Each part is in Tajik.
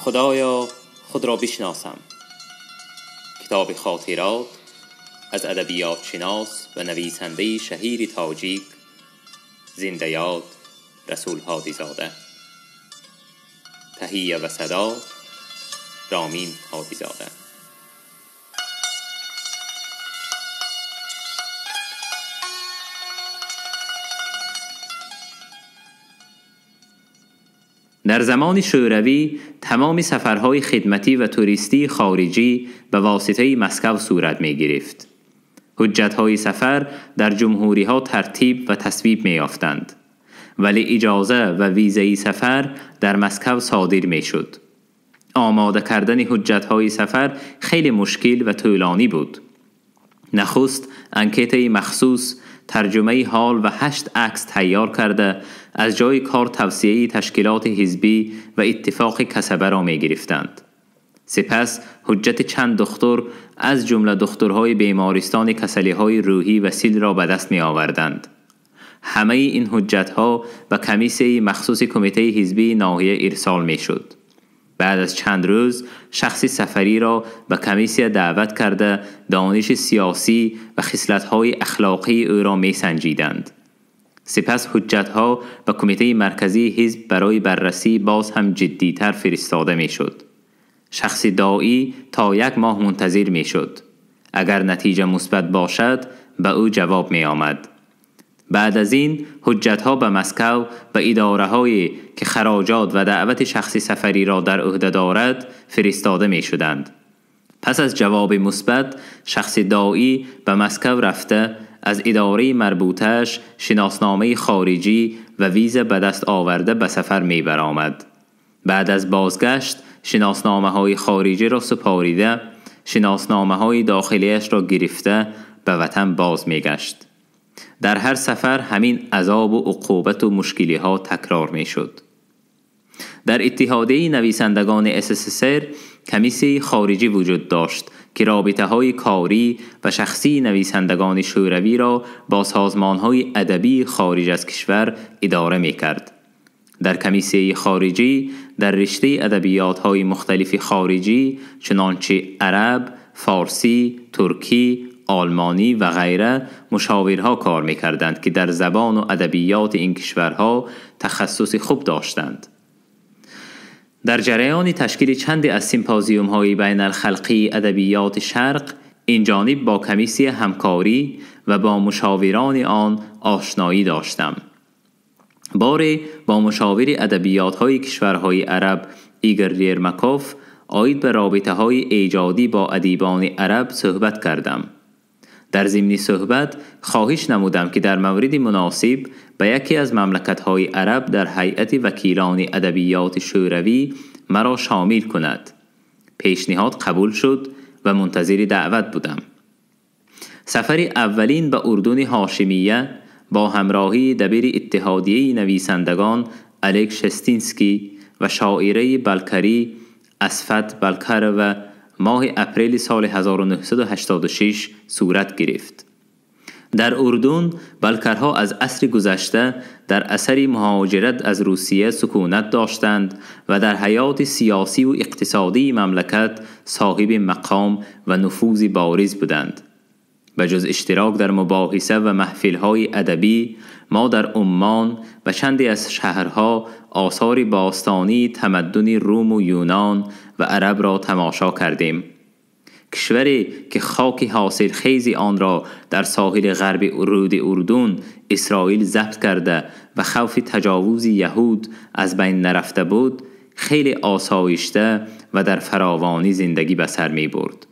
خدایا خود را بشناسم. کتاب خاطرات از ادبیات شناس و نویسنده شهیر تاجیک زنده یاد رسول هادیزاده. تهیه و صدا رامین هادیزاده. در زمان شوروی تمام سفرهای خدمتی و توریستی خارجی به واسطه مسکو صورت می گرفت. حجت‌های سفر در جمهوری‌ها ترتیب و تصویب می یافتند، ولی اجازه و ویزای سفر در مسکو صادر می شد. آماده کردن حجت‌های سفر خیلی مشکل و طولانی بود. نخست انکت مخصوص، ترجمه حال و 8 عکس تیار کرده از جای کار توصیه تشکیلات حزبی و اتفاق کسبه را می گرفتند. سپس حجت چند دکتر از جمله دکترهای بیمارستان کسلی‌های روحی و سیل را به دست می آوردند. همه این حجت‌ها به کمیسه مخصوص کمیته حزبی ناحیه ارسال می شد. بعد از چند روز شخصی سفری را به کمیسیه دعوت کرده دانش سیاسی و خصلت‌های اخلاقی او را می سنجیدند. سپس حجت‌ها به کمیته مرکزی حزب برای بررسی باز هم جدی‌تر فرستاده می شد. شخص داعی تا 1 ماه منتظر می شد. اگر نتیجه مثبت باشد به او جواب می آمد. بعد از این حجت‌ها به مسکو و اداره‌هایی که خراجات و دعوت شخصی سفری را در عهده دارد فرستاده می شدند. پس از جواب مثبت شخص داعی به مسکو رفته از اداره مربوطش شناسنامه خارجی و ویزا به دست آورده به سفر می برآمد. بعد از بازگشت شناسنامه‌های خارجی را سپاریده، شناسنامه‌های داخلیش را گرفته به وطن باز می گشت. در هر سفر همین عذاب و عقوبت و مشکلی ها تکرار می شد. در اتحادیه نویسندگان SSSR کمیسه خارجی وجود داشت که رابطه های کاری و شخصی نویسندگان شوروی را با سازمان های ادبی خارج از کشور اداره می کرد. در کمیسه خارجی در رشته ادبیات های مختلف خارجی چنانچه عرب، فارسی، ترکی، آلمانی و غیره مشاورها کار می‌کردند که در زبان و ادبیات این کشورها تخصص خوب داشتند. در جریان تشکیل چند از سیمپوزیوم‌های بین الخلقی ادبیات شرق این جانب با کمیسیه همکاری و با مشاوران آن آشنایی داشتم. باری با مشاور ادبیات‌های کشورهای عرب ایگر یرمکوف عاید به رابطه‌های ایجادی با ادیبان عرب صحبت کردم. در ضمن صحبت خواهش نمودم که در مورد مناسب به یکی از مملکت‌های عرب در هیئت وکیلان ادبیات شوروی مرا شامل کند. پیشنهاد قبول شد و منتظر دعوت بودم. سفر اولین به اردن هاشمیه با همراهی دبیر اتحادیه نویسندگان الک شستینسکی و شاعره بلکری اسفت بلکر و ماه اپریل سال 1986 صورت گرفت. در اردن بلکرها از عصر گذشته در اثر مهاجرت از روسیه سکونت داشتند و در حیات سیاسی و اقتصادی مملکت صاحب مقام و نفوذ بارز بودند. به جز اشتراک در مباحثه و محفل‌های ادبی، ما در عمان و چندی از شهرها آثار باستانی تمدن روم و یونان و عرب را تماشا کردیم. کشوری که خاک حاصل خیزی آن را در ساحل غرب رود اردن اسرائیل ضبط کرده و خوف تجاوز یهود از بین نرفته بود، خیلی آسایشته و در فراوانی زندگی به سر می برد.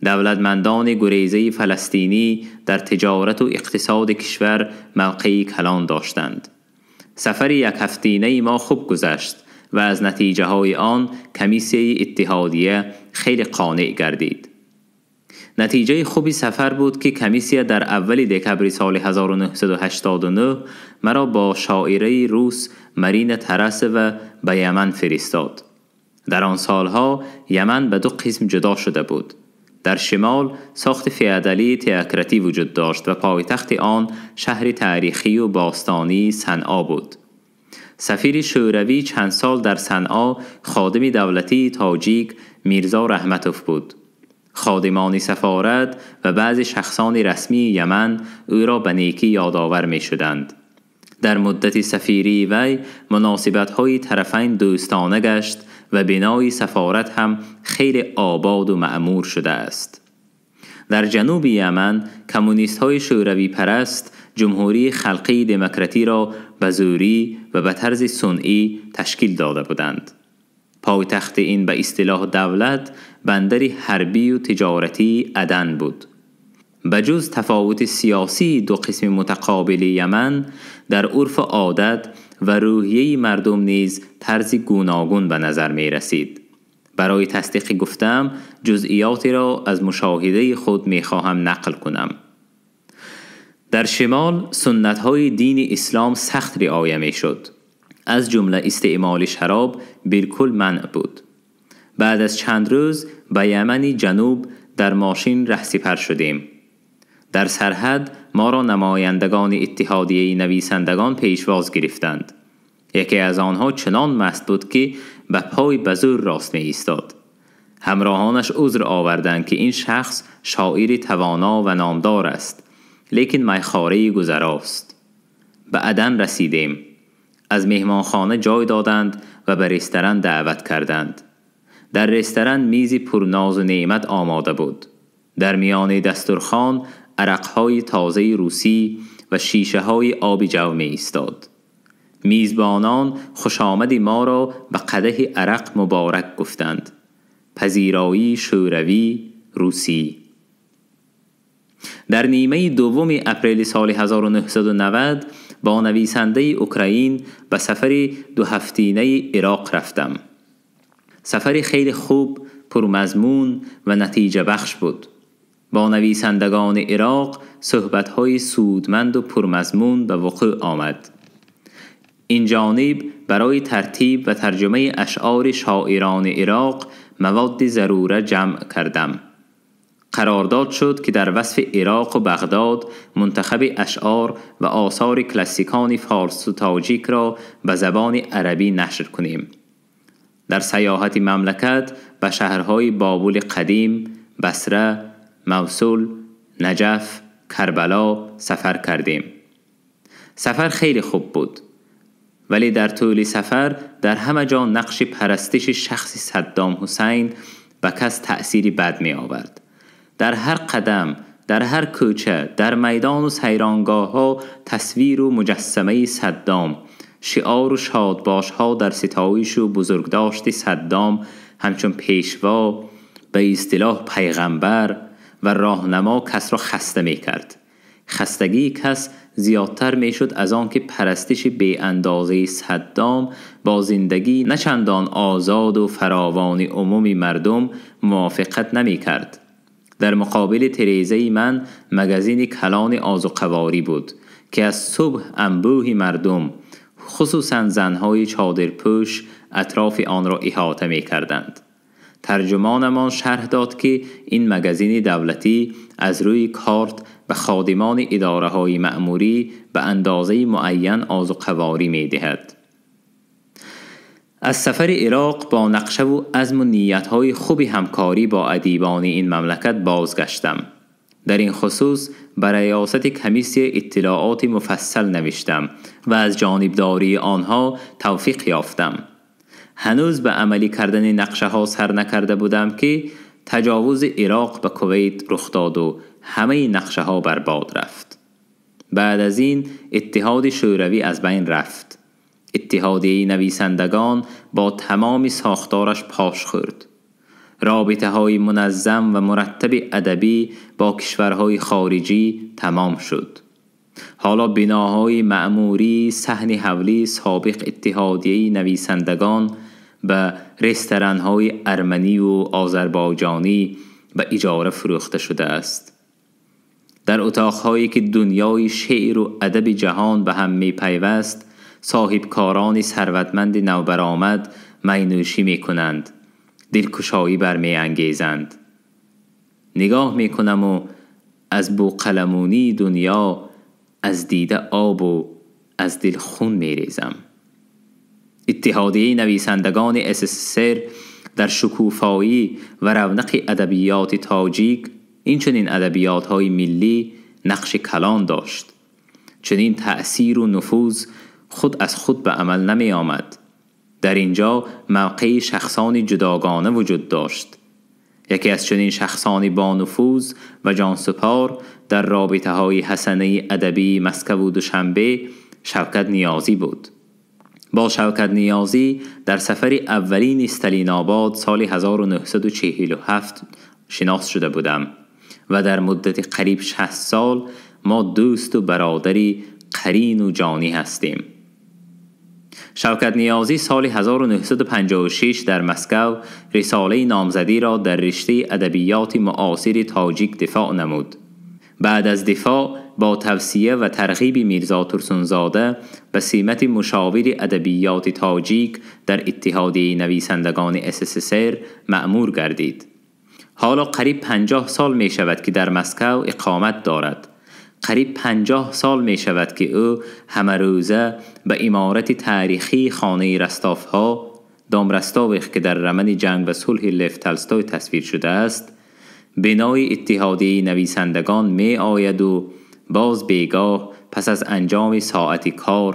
دولتمندان گریزه فلسطینی در تجارت و اقتصاد کشور موقعی کلان داشتند. سفر 1 هفتینه ما خوب گذشت و از نتیجه های آن کمیسیه اتحادیه خیلی قانع گردید. نتیجه خوبی سفر بود که کمیسیه در اول دکبر سال 1989 مرا با شاعره روس مارین ترس و به یمن فرستاد. در آن سالها یمن به 2 قسم جدا شده بود. در شمال ساخت فئودالی تئوکراتی وجود داشت و پایتخت آن شهر تاریخی و باستانی صنعا بود. سفیر شوروی چند سال در صنعا خادم دولتی تاجیک میرزا رحمتوف بود. خادمان سفارت و بعضی شخصان رسمی یمن او را به نیکی یادآور می شدند. در مدت سفیری وی مناسبت‌های طرفین دوستانه گشت و بنای سفارت هم خیلی آباد و معمور شده است. در جنوب یمن کمونیست‌های شوروی پرست جمهوری خلقی دموکراتی را به زوری و به طرز صنعی تشکیل داده بودند. پایتخت این به اصطلاح دولت بندر حربی و تجارتی عدن بود. بجز تفاوت سیاسی دو قسم متقابل یمن، در عرف عادت و روحیه مردم نیز طرز گوناگون به نظر می رسید. برای تصدیق گفتم جزئیاتی را از مشاهده خود می خواهم نقل کنم. در شمال سنت های دین اسلام سخت رعایت می شد. از جمله استعمال شراب بالکل منع بود. بعد از چند روز به یمن جنوب در ماشین رهسپر شدیم. در سرحد ما را نمایندگان اتحادیه نویسندگان پیشواز گرفتند. یکی از آنها چنان مست بود که به پای بزور راست می ایستاد. همراهانش عذر آوردند که این شخص شاعر توانا و نامدار است، لیکن میخواره گذراست. به عدن رسیدیم. از مهمانخانه جای دادند و به رستوران دعوت کردند. در رستوران میزی پرناز و نعمت آماده بود. در میان دسترخوان عرقهای تازه روسی و شیشه های آب جو می ایستاد. میزبانان خوش آمد ما را به قدح عرق مبارک گفتند. پذیرایی شوروی روسی. در نیمه دوم اپریل سال 1990 با نویسنده اوکراین به سفر 2 هفتینه عراق رفتم. سفر خیلی خوب، پرمضمون و نتیجه بخش بود. با نویسندگان عراق صحبت‌های سودمند و پرمضمون به وقوع آمد. این جانب برای ترتیب و ترجمه اشعار شاعران عراق مواد ضروره جمع کردم. قرارداد شد که در وصف عراق و بغداد منتخب اشعار و آثار کلاسیکان فارس و تاجیک را به زبان عربی نشر کنیم. در سیاحت مملکت به شهرهای بابل قدیم، بصره، موصل، نجف، کربلا سفر کردیم. سفر خیلی خوب بود، ولی در طول سفر در همه جا نقش پرستش شخص صدام حسین به کس تأثیری بد می آورد. در هر قدم، در هر کوچه، در میدان و سیرانگاه ها تصویر و مجسمه صدام، شعار و شادباش ها در ستایش و بزرگداشت صدام همچون پیشوا، به اصطلاح پیغمبر و راهنما کس را خسته می کرد. خستگی کس زیادتر می شد از آن که پرستش بی اندازه صدام با زندگی نه چندان آزاد و فراوان عمومی مردم موافقت نمی کرد. در مقابل تریزه من مگزین کلان آذوقه‌واری بود که از صبح انبوه مردم، خصوصا زنهای چادرپوش، اطراف آن را احاطه می کردند. ترجمانمان شرح داد که این مگزین دولتی از روی کارت به خادمان اداره های مأموری به اندازه معین آذوقه‌واری می دهد. از سفر عراق با نقشه و عزم و نیت‌های خوب همکاری با ادیبان این مملکت بازگشتم. در این خصوص برای ریاست کمیسیه اطلاعات مفصل نوشتم و از جانبداری آنها توفیق یافتم. هنوز به عملی کردن نقشه ها سر نکرده بودم که تجاوز عراق به کویت رخ داد و همه نقشه ها برباد رفت. بعد از این اتحاد شوروی از بین رفت. اتحادیه نویسندگان با تمام ساختارش پاش خورد. رابطه های منظم و مرتب ادبی با کشورهای خارجی تمام شد. حالا بناهای معموری صحن حولی سابق اتحادیه نویسندگان به رستوران‌های ارمنی و آذربایجانی به اجاره فروخته شده است. در اتاقهایی که دنیای شعر و ادب جهان به هم می پیوست، صاحبکاران ثروتمند نوبرآمد مینوشی می کنند، دلکشایی برمی انگیزند. نگاه می کنم و از بوقلمونی دنیا از دیده آب و از دل خون می ریزم. Иттиҳодияи нависандагони СССР дар шукуфоӣ ва равнақи адабиёти тоҷик, инчунин адабиётҳои миллӣ нақши калон дошт. Чунин таъсиру нуфуз худ аз худ ба амал намеомад. Дар ин ҷо мавқеи шахсони ҷудогона вуҷуд дошт. Яке аз чунин шахсони бонуфуз ва ҷонсупор дар робитаҳои ҳасанаи адабии Москву Душанбе Шавкат Ниёзӣ буд. Бо Шавкат Ниёзӣ дар сафари аввалини Сталинобод соли 1947 шинос шуда будам ва дар муддати қариб 60 сол мо дӯсту бародари қарину ҷонӣ ҳастем. Шавкат Ниёзӣ соли 1956 дар Москав рисолаи номзадиро дар риштаи адабиёти муосири тоҷик дифоъ намуд. Баъд аз дифоъ бо тавсия ва тарғиби Мирзо Турсунзода ба симати мушовири адабиёти тоҷик дар Иттиҳодияи нависандагони СССР маъмур гардид. Ҳоло қариб 50 сол мешавад, ки дар Москав иқомат дорад. Қариб 50 сол мешавад, ки ӯ ҳамарӯза ба иморати таърихии хонаи Ростовҳо, дом Ростових, ки дар романи Ҷанг ва сулҳи Лев Толстой тасвир шудааст, бинои Иттиҳодияи нависандагон меояду боз бегоҳ пас аз анҷоми соати кор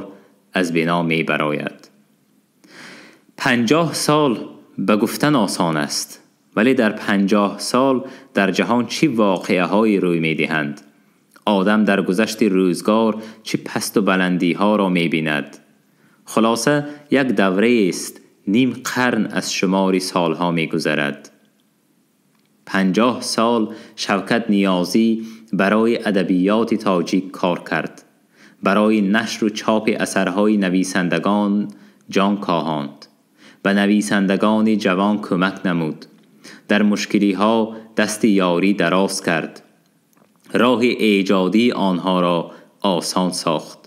аз бино мебарояд. 50 сол ба гуфтан осон аст, вале дар 50 сол дар ҷаҳон чӣ воқеаҳое рӯй медиҳанд? Одам дар гузашти рӯзгор чӣ пасту баландиҳоро мебинад? Хулоса, як давраест, ним қарн аз шумори солҳо мегузарад. 50 сол Шавкат Ниёзӣ барои адабиёти тоҷик кор кард, барои нашру чопи асарҳои нависандагон ҷон коҳонд, ба нависандагони ҷавон кӯмак намуд, дар мушкилиҳо дасти ёрӣ дароз кард, роҳи эҷодии онҳоро осон сохт.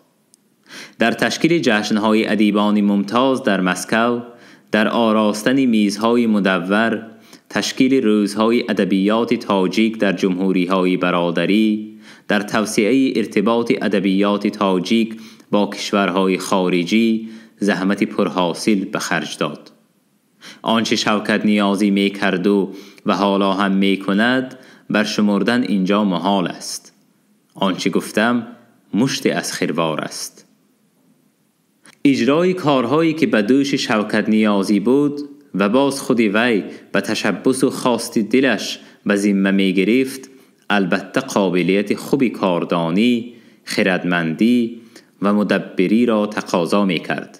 Дар ташкили ҷашнҳои адибони мумтоз дар Москав, дар оростани мизҳои мудаввар, ташкили рӯзҳои адабиёти тоҷик дар ҷумҳуриҳои бародарӣ, дар тавсеаи иртиботи адабиёти тоҷик бо кишварҳои хориҷӣ заҳмати пурҳосил ба харҷ дод. Он чӣ Шавкат Ниёзӣ мекарду ва ҳоло ҳам мекунад, баршумурдан ин ҷо муҳол аст. Он чӣ гуфтам муште аз хирвор аст. Иҷрои корҳое ки ба дӯши Шавкат Ниёзӣ буд ва боз худи вай ба ташаббусу хости дилаш ба зимма мегирифт, албатта қобилияти хуби кордонӣ, хирадмандӣ ва мудаббириро тақозо мекард.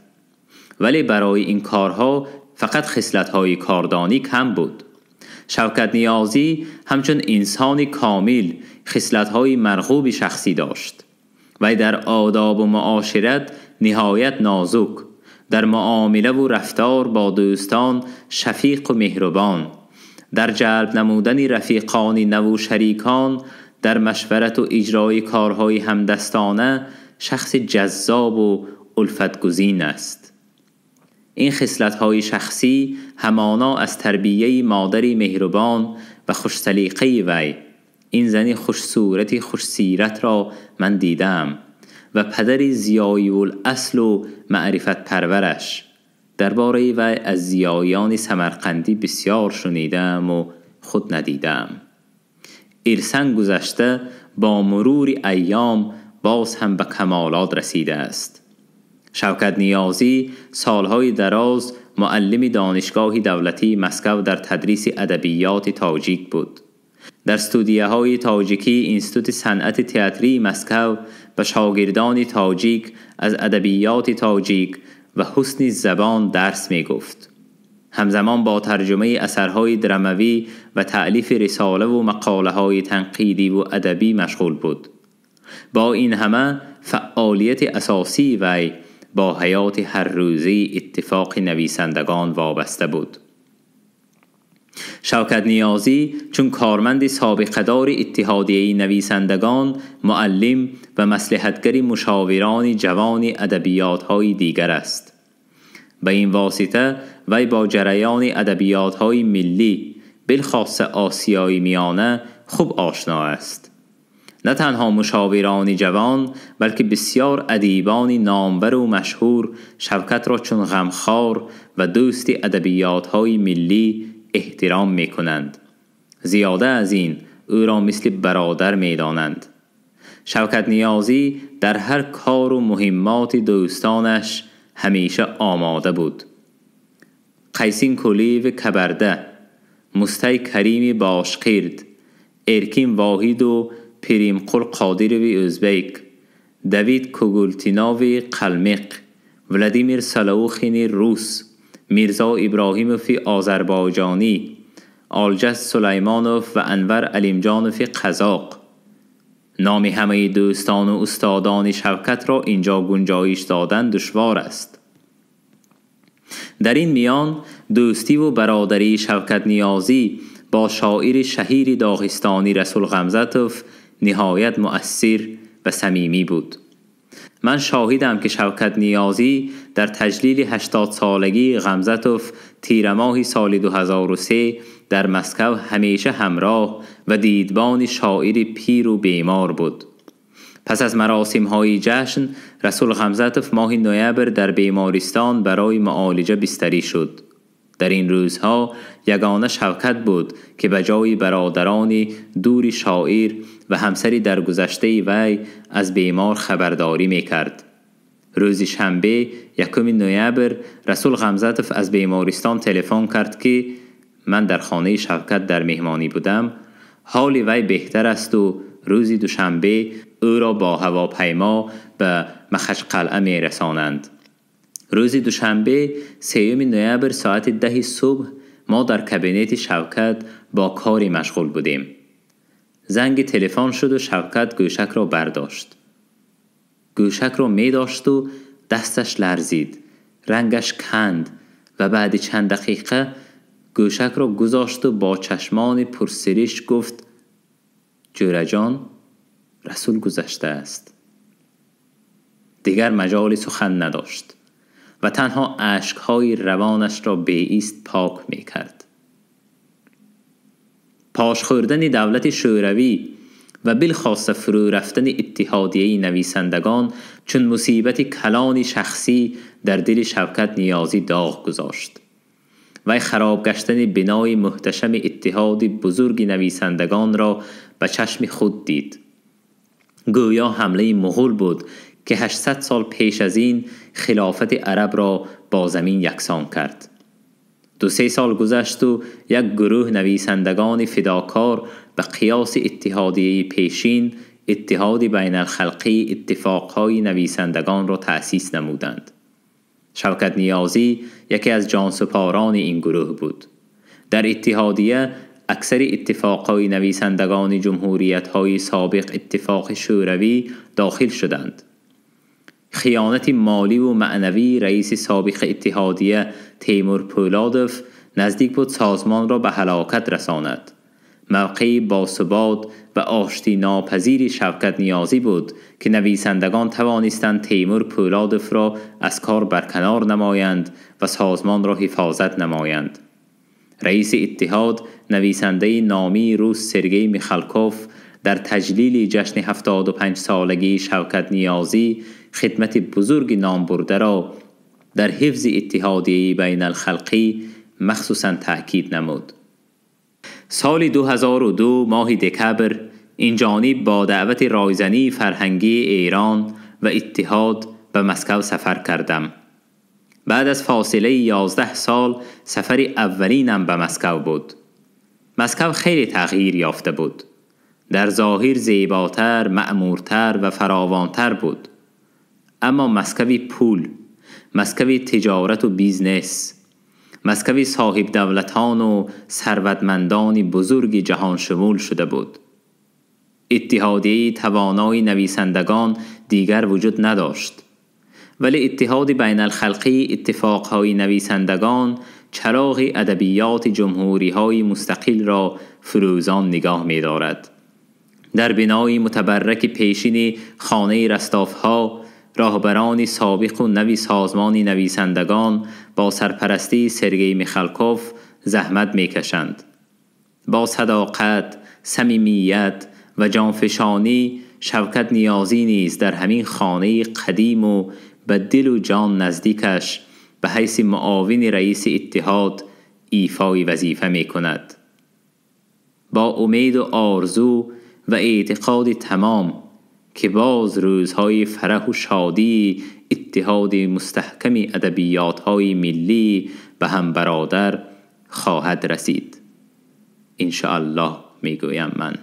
Вале барои ин корҳо фақат хислатҳои кордонӣ кам буд. Шавкат Ниёзӣ ҳамчун инсони комил хислатҳои марғуби шахсӣ дошт. Вай дар одобу муошират ниҳоят нозук, дар муомилаву рафтор бо дӯстон шафиқу меҳрубон, дар ҷалб намудани рафиқони наву шарикон, дар машварату иҷрои корҳои ҳамдастона шахси ҷаззобу улфатгузин аст. Ин хислатҳои шахсӣ ҳамоно аз тарбияи модари меҳрубон ва хушсалиқаи вай, ин зани хушсурати хушсиратро ман дидаам, ва падари зиёиуласлу маърифатпарвараш. Дар бораи вай аз зиёиёни самарқандӣ бисёр шунидааму худ надидаам. Ирсан гузашта бо мурури айём боз ҳам ба камолот расидааст. Шавкат Ниёзӣ солҳои дароз муаллими донишгоҳи давлатии Москав дар тадриси адабиёти тоҷик буд. Дар студияҳои тоҷикии Институти санъати театрии Москав ба шогирдони тоҷик аз адабиёти тоҷик ва ҳусни забон дарс мегуфт. Ҳамзамон бо тарҷумаи асарҳои драмавӣ ва таълифи рисолаву мақолаҳои танқидиву адабӣ машғул буд. Бо ин ҳама фаъолияти асосии вай бо ҳаёти ҳаррӯзаи иттифоқи нависандагон вобаста буд. Шавкат Ниёзӣ чун корманди собиқадори Иттиҳодияи нависандагон, муаллим ва маслиҳатгари мушовирони ҷавони адабиётҳои дигар аст. Ба ин восита вай бо ҷараёни адабиётҳои миллӣ, билхоса Осиёи Миёна, хуб ошно аст. نه تنها مشاوران جوان، بلکه بسیار ادیبان نامور و مشهور شوکت را چون غمخوار و دوست ادبیات‌های ملی احترام می‌کنند. زیاده از این او را مثل برادر می‌دانند. شوکت نیازی در هر کار و مهمات دوستانش همیشه آماده بود. قیسین کولیو کبرده، مستای کریم باشقیرد، ارکین واحید و پیریمقل قادروی ازبیک، دوید کوگولتیناوی قلمق، ولادیمیر سلاوخین روس، میرزا ابراهیموف آذربایجانی، آلجس سلیمانوف و انور علیمجانوف قزاق. نام همه دوستان و استادان شوکت را اینجا گنجایش دادن دشوار است. در این میان دوستی و برادری شوکت نیازی با شاعر شهیر داغستانی رسول غمزتوف نهایت مؤثر و صمیمی بود. من شاهدم که شوکت نیازی در تجلیل 80 سالگی غمزتوف تیر ماه سال 2003 در مسکو همیشه همراه و دیدبان شاعر پیر و بیمار بود. پس از مراسم های جشن، رسول غمزتوف ماه نوامبر در بیمارستان برای معالجه بستری شد. در این روزها یگانه شوکت بود که به جای برادران دور شاعر و همسری در گذشته وی از بیمار خبرداری میکرد. روز شنبه 1 نوامبر رسول غمزتوف از بیمارستان تلفن کرد که من در خانه شوکت در مهمانی بودم، حال وی بهتر است و روز دوشنبه او را با هواپیما به مخش قلعه می رسانند. روز دوشنبه 3 نوامبر ساعت 10 صبح ما در کابینت شوکت با کاری مشغول بودیم. زنگ تلفن شد و شوکت گوشک را برداشت. گوشک را می داشت و دستش لرزید، رنگش کند و بعد چند دقیقه گوشک را گذاشت و با چشمان پرسرش گفت: جوره جان، رسول گذشته است. دیگر مجال سخن نداشت و تنها اشک‌های روانش را به ایست پاک می‌کرد. پاش خوردن دولت شوروی و بالخاصه فرو رفتن اتحادیه نویسندگان چون مصیبت کلان شخصی در دل شوکت نیازی داغ گذاشت. وی خراب گشتن بنای محتشم اتحاد بزرگ نویسندگان را به چشم خود دید. گویا حمله مغول بود که 800 سال پیش از این خلافت عرب را با زمین یکسان کرد. 2-3 سال گذشت و یک گروه نویسندگان فداکار به قیاس اتحادیه پیشین، اتحاد بین الخلقی اتفاقهای نویسندگان را تأسیس نمودند. شوکت نیازی یکی از جانسپاران این گروه بود. در اتحادیه اکثر اتفاقهای نویسندگان جمهوریت‌های سابق اتفاق شوروی داخل شدند. خیانت مالی و معنوی رئیس سابق اتحادیه تیمور پولادوف نزدیک بود سازمان را به هلاکت رساند. موقعی باثبات و آشتی ناپذیر شوکت نیازی بود که نویسندگان توانستند تیمور پولادوف را از کار برکنار نمایند و سازمان را حفاظت نمایند. رئیس اتحاد نویسنده نامی روس سرگئی میخالکوف در تجلیل جشن 75 سالگی شوکت نیازی خدمت بزرگ نامبرده را در حفظ اتحادیه بین الخلقی مخصوصا تأکید نمود. سال 2002 ماه دکبر این جانب با دعوت رایزنی فرهنگی ایران و اتحاد به مسکو سفر کردم. بعد از فاصله 11 سال سفر اولینم به مسکو بود. مسکو خیلی تغییر یافته بود. در ظاهر زیباتر، معمورتر و فراوانتر بود. اما مسکوی پول، مسکوی تجارت و business، مسکوی صاحب دولتان و ثروتمندان بزرگ جهان شمول شده بود. اتحادیه توانای نویسندگان دیگر وجود نداشت، ولی اتحاد بین الخلقی اتفاقهای نویسندگان چراغ ادبیات جمهوری‌های مستقل را فروزان نگاه می‌دارد. در بنای متبرک پیشین خانه رستاف‌ها، راهبران سابق و نوی سازمان نویسندگان با سرپرستی سرگئی میخالکوف زحمت میکشند. با صداقت، صمیمیت و جانفشانی شوکت نیازی نیز در همین خانه قدیم و به دل و جان نزدیکش به حیث معاون رئیس اتحاد ایفای وظیفه می کند. با امید و آرزو و اعتقاد تمام که باز روزهای فرح و شادی اتحاد مستحکم ادبیات‌های ملی به هم برادر خواهد رسید. ان‌شاءالله میگویم من.